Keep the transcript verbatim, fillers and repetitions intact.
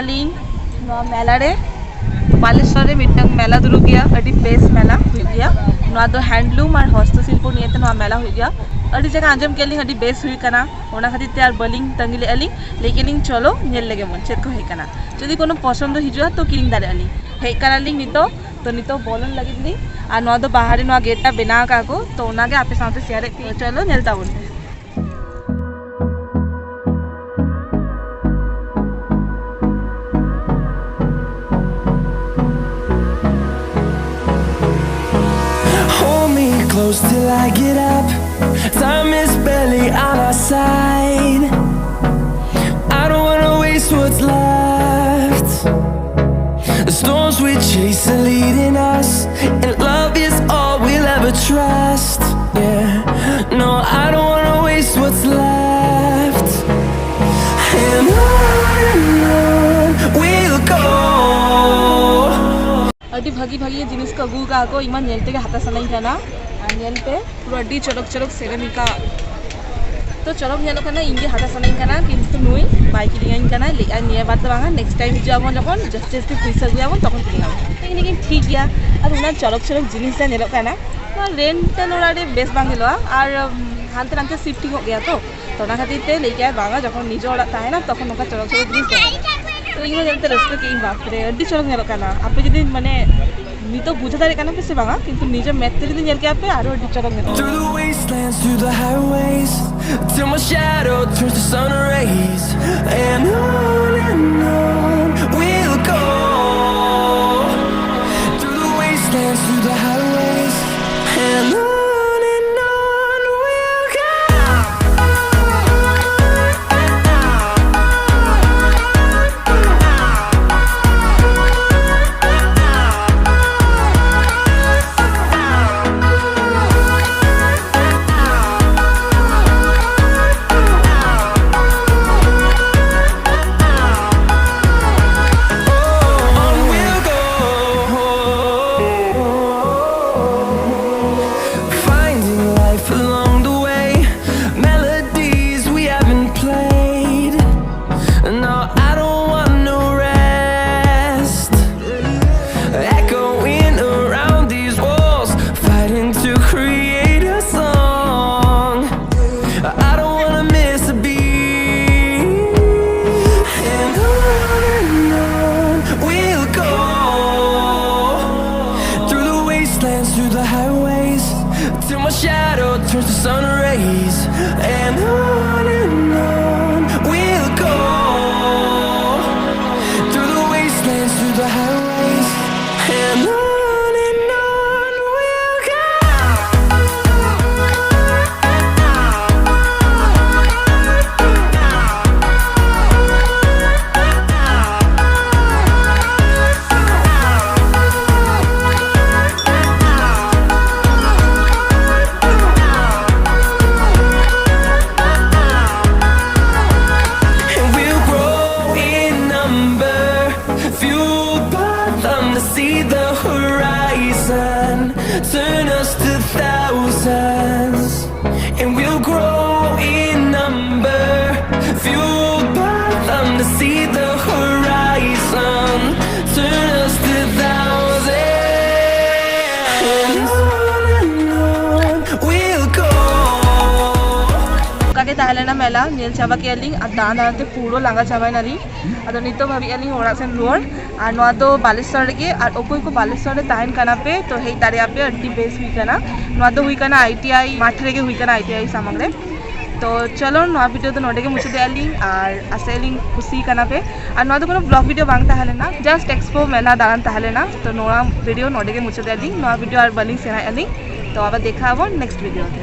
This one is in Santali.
ᱟᱹᱞᱤᱧ ᱱᱚᱣᱟ ᱢᱮᱞᱟ ᱨᱮ, ᱵᱟᱞᱮᱥᱚᱨ ᱨᱮ ᱢᱤᱫᱴᱟᱝ ᱢᱮᱞᱟ ᱫᱩᱲᱩᱵ ᱜᱮᱭᱟ, ᱟᱹᱰᱤ ᱵᱮᱥ ᱢᱮᱞᱟ ᱦᱩᱭᱩᱜ ᱜᱮᱭᱟ᱾ ᱱᱚᱣᱟ ᱫᱚ ᱦᱮᱱᱰᱞᱩᱢ ᱟᱨ ᱦᱚᱥᱛᱚ ᱥᱤᱞᱯᱚ ᱱᱤᱭᱮᱛᱮ ᱱᱚᱣᱟ ᱢᱮᱞᱟ ᱦᱩᱭᱩᱜ ᱜᱮᱭᱟ᱾ ᱟᱹᱰᱤ ᱡᱟᱭᱜᱟ ᱟᱸᱡᱚᱢ ᱠᱮᱫ ᱞᱤᱧ ᱟᱹᱰᱤ ᱵᱮᱥ ᱦᱩᱭ ᱠᱟᱱᱟ, ᱚᱱᱟ ᱠᱷᱟᱹᱛᱤᱨ ᱛᱮ ᱟᱨ ᱵᱟᱹᱞᱤᱧ ᱛᱟᱺᱜᱤ ᱞᱮᱫᱼᱟ ᱞᱤᱧ, ᱞᱟᱹᱭ ᱠᱮᱫ ᱞᱤᱧ ᱪᱚᱞᱚ ᱧᱮᱞ ᱞᱮᱜᱮ ᱵᱚᱱ ᱪᱮᱫ ᱠᱚ ᱦᱮᱡ ᱠᱟᱱᱟ᱾ ᱡᱩᱫᱤ ᱠᱳᱱᱳ ᱯᱚᱥᱚᱱᱫ ᱦᱤᱡᱩᱜᱼᱟ ᱛᱚ ᱠᱤᱨᱤᱧ ᱫᱟᱲᱮᱭᱟᱜᱼᱟ ᱞᱤᱧ᱾ ᱦᱮᱡ ᱠᱟᱱᱟᱞᱤᱧ ᱱᱤᱛᱚᱜ, ᱛᱚ ᱱᱤᱛᱚᱜ ᱵᱚᱞᱚᱱ ᱞᱟᱹᱜᱤᱫ ᱞᱤᱧ᱾ ᱟᱨ ᱱᱚᱣᱟ ᱫᱚ ᱵᱟᱦᱟᱨᱮ ᱱᱚᱣᱟ ᱜᱮᱴ ᱴᱟ ᱵᱮᱱᱟᱣ ᱟᱠᱟᱫ ᱠᱚ, ᱛᱚ ᱚᱱᱟᱜᱮ ᱟᱯᱮ ᱥᱟᱶᱛᱮ ᱥᱮᱭᱟᱨ ᱮᱫ ᱠᱚ᱾ ᱪᱚᱞᱚ ᱧᱮᱞ ᱛᱟᱵᱚᱱ ᱯᱮ᱾ Hold me close till I get up. Time is barely on our side. I don't wanna waste what's left. The storms we chase are leading us, and love is all we'll ever trust. Yeah, no, I don't wanna waste what's left. And on and on we'll go. ᱟᱹᱰᱤ ᱵᱷᱟᱹᱜᱤ ᱵᱷᱟᱹᱜᱤ ᱡᱤᱱᱤᱥ ᱠᱚ ᱟᱹᱜᱩ ᱟᱠᱟᱫ ᱠᱚ, ᱤᱧ ᱢᱟ ᱧᱮᱞ ᱛᱮᱜᱮ ᱦᱟᱛᱟᱣ ᱥᱟᱱᱟᱧ ᱠᱟᱱᱟ᱾ ᱟᱨ ᱧᱮᱞ ᱯᱮ, ᱯᱩᱨᱟᱹ ᱟᱹᱰᱤ ᱪᱚᱨᱚᱠ ᱪᱚᱨᱚᱠ ᱥᱮᱨᱮᱧ ᱠᱟ᱾ ᱛᱚ ᱪᱚᱨᱚᱠ ᱧᱮᱞᱚᱜ ᱠᱟᱱᱟ, ᱤᱧ ᱜᱮ ᱦᱟᱛᱟᱣ ᱥᱟᱱᱟᱧ ᱠᱟᱱᱟ, ᱠᱤᱱᱛᱩ ᱱᱩᱭ ᱵᱟᱭ ᱠᱤᱨᱤᱧᱟᱹᱧ ᱠᱟᱱᱟ᱾ ᱞᱟᱹᱭᱮᱫᱼᱟᱭ ᱱᱤᱭᱟᱹ ᱵᱟᱨ ᱫᱚ ᱵᱟᱝᱟ, ᱱᱮᱠᱥᱴ ᱴᱟᱭᱤᱢ ᱦᱤᱡᱩᱜ ᱟᱵᱚᱱ ᱡᱚᱠᱷᱚᱱ ᱡᱟᱹᱥᱛᱤ ᱡᱟᱹᱥᱛᱤ ᱯᱩᱭᱥᱟᱹ ᱟᱹᱜᱩᱭᱟᱵᱚᱱ ᱛᱚᱠᱷᱚᱱ ᱠᱤᱨᱤᱧᱟᱵᱚᱱ᱾ ᱤᱧ ᱞᱟᱹᱭ ᱠᱤᱧ ᱴᱷᱤᱠ ᱜᱮᱭᱟ᱾ ᱟᱨ ᱚᱱᱟ ᱪᱚᱨᱚᱠ ᱪᱚᱨᱚᱠ ᱡᱤᱱᱤᱥ ᱡᱟ ᱧᱮᱞᱚᱜ ᱠᱟᱱᱟ, ᱱᱚᱣᱟ ᱨᱮᱱᱴ ᱚᱲᱟᱜ ᱨᱮ ᱵᱮᱥ ᱵᱟᱝ ᱧᱮᱞᱚᱜᱼᱟ᱾ ᱟᱨ ᱩᱢ, ᱦᱟᱱᱛᱮ ᱱᱟᱛᱮ ᱥᱤᱯᱴᱤᱝ ᱚᱜ ᱜᱮᱭᱟ ᱛᱚ, ᱛᱚ ᱚᱱᱟ ᱠᱷᱟᱹᱛᱤᱨ ᱛᱮ ᱞᱟᱹᱭ ᱠᱮᱫᱼᱟᱭ ᱵᱟᱝᱟ, ᱡᱚᱠᱷᱚᱱ ᱱᱤᱡᱮ ᱚᱲᱟᱜ ᱛᱟᱦᱮᱱᱟ ᱛᱚᱠᱷᱚᱱ ᱱᱚᱝᱠᱟ ᱪᱚᱨᱚᱠ ᱪᱚᱨᱚᱠ ᱡᱤᱱᱤᱥ ᱧᱮᱞᱚᱜᱼᱟ᱾ ᱛᱚ ᱤᱧ ᱦᱚᱸ ᱧᱮᱞᱛᱮ ᱨᱟᱹᱥᱠᱟᱹ ᱠᱮᱫ ᱤᱧ, ᱵᱟᱯᱨᱮ ᱟᱹᱰᱤ ᱪᱚᱨᱚᱠ ᱧᱮᱞᱚᱜ ᱠᱟᱱᱟ᱾ ᱟᱯᱮ ᱡᱩᱫᱤ ᱢᱟᱱᱮ ᱱᱤᱛᱚᱜ ᱵᱩᱡᱷᱟᱹᱣ ᱫᱟᱲᱮᱭᱟᱜ ᱠᱟᱱᱟ ᱯᱮ ᱥᱮ ᱵᱟᱝᱟ, ᱠᱤᱱᱛᱩ ᱱᱤᱡᱮ ᱢᱮᱫ ᱛᱮ ᱡᱩᱫᱤ ᱧᱮᱞ ᱠᱮᱭᱟ ᱯᱮ ᱟᱨᱚ ᱟᱹᱰᱤ ᱪᱚᱨᱚᱠ ᱧᱮᱞᱚᱜᱼᱟ᱾ Through the wastelands, through the highways, till my shadow turns to sun rays. And on and on we'll go. Through the wastelands, through the highways, and on and on we'll go. Turns to sun rays, and on and on we'll go, through the wastelands, through the highways, and on and on we'll go. And we'll grow in number, fueled by them to see the horizon, turn us to thousands. And we'll grow in number, fueled by them to see the horizon, turn us to thousands. And on and on we'll go. ᱚᱱᱠᱟ ᱜᱮ ᱛᱟᱦᱮᱸ ᱞᱮᱱᱟ ᱢᱮᱞᱟ, ᱧᱮᱞ ᱪᱟᱵᱟ ᱠᱮᱜᱼᱟ ᱞᱤᱧ ᱟᱨ ᱫᱟᱬᱟ ᱫᱟᱬᱟ ᱛᱮ ᱯᱩᱨᱟᱹ ᱞᱟᱸᱜᱟ ᱪᱟᱵᱟᱭᱮᱱᱟᱞᱤᱧ᱾ ᱟᱫᱚ ᱱᱤᱛᱚᱜ ᱵᱷᱟᱵᱤᱭᱮᱜᱼᱟ ᱞᱤᱧ ᱚᱲᱟᱜ ᱥᱮᱱ ᱨᱩᱣᱟᱹᱲ᱾ ᱟᱨ ᱱᱚᱣᱟ ᱫᱚ ᱵᱟᱞᱮᱥᱚᱨ ᱨᱮᱜᱮ, ᱟᱨ ᱚᱠᱚᱭ ᱠᱚ ᱵᱟᱞᱮᱥᱚᱨ ᱨᱮ ᱛᱟᱦᱮᱱ ᱠᱟᱱᱟ ᱯᱮ ᱛᱚ ᱦᱮᱡ ᱫᱟᱲᱮᱭᱟᱜᱼᱟ ᱯᱮ, ᱟᱹᱰᱤ ᱵᱮᱥ ᱦᱩᱭ ᱠᱟᱱᱟ᱾ ᱱᱚᱣᱟ ᱫᱚ ᱦᱩᱭ ᱠᱟᱱᱟ ᱟᱭ ᱴᱤ ᱟᱭ ᱢᱟᱴᱷ ᱨᱮᱜᱮ ᱦᱩᱭ ᱠᱟᱱᱟ, ᱟᱭ ᱴᱤ ᱟᱭ ᱥᱟᱢᱟᱝ ᱨᱮ᱾ ᱛᱚ ᱪᱚᱞᱚ, ᱱᱚᱣᱟ ᱵᱷᱤᱰᱤᱭᱳ ᱫᱚ ᱱᱚᱰᱮ ᱜᱮ ᱢᱩᱪᱟᱹᱫᱮᱜᱼᱟ ᱞᱤᱧ, ᱟᱨ ᱟᱥᱟᱭᱟᱞᱤᱧ ᱠᱩᱥᱤ ᱠᱟᱱᱟ ᱯᱮ᱾ ᱟᱨ ᱱᱚᱣᱟ ᱫᱚ ᱠᱳᱱᱳ ᱵᱞᱚᱜ ᱵᱷᱤᱰᱤᱭᱳ ᱵᱟᱝ ᱛᱟᱦᱮᱸ ᱞᱮᱱᱟ, ᱡᱟᱥᱴ ᱮᱠᱥᱯᱳ ᱢᱮᱞᱟ ᱫᱟᱬᱟᱱ ᱛᱟᱦᱮᱸ ᱞᱮᱱᱟ᱾ ᱛᱚ ᱱᱚᱣᱟ ᱵᱷᱤᱰᱤᱭᱳ ᱱᱚᱰᱮ ᱜᱮ ᱢᱩᱪᱟᱹᱫᱮᱜᱼᱟ ᱞᱤᱧ, ᱱᱚᱣᱟ ᱵᱷᱤᱰᱤᱭᱳ ᱟᱨ ᱵᱟᱹᱞᱤᱧ ᱥᱮᱬᱟᱭᱮᱜᱼᱟ ᱞᱤᱧ᱾ ᱛᱚ ᱟᱵᱟᱨ ᱫᱮᱠᱷᱟ ᱟᱵᱚᱱ ᱱᱮᱠᱥᱴ ᱵᱷᱤᱰᱤᱭᱳ ᱛᱮ᱾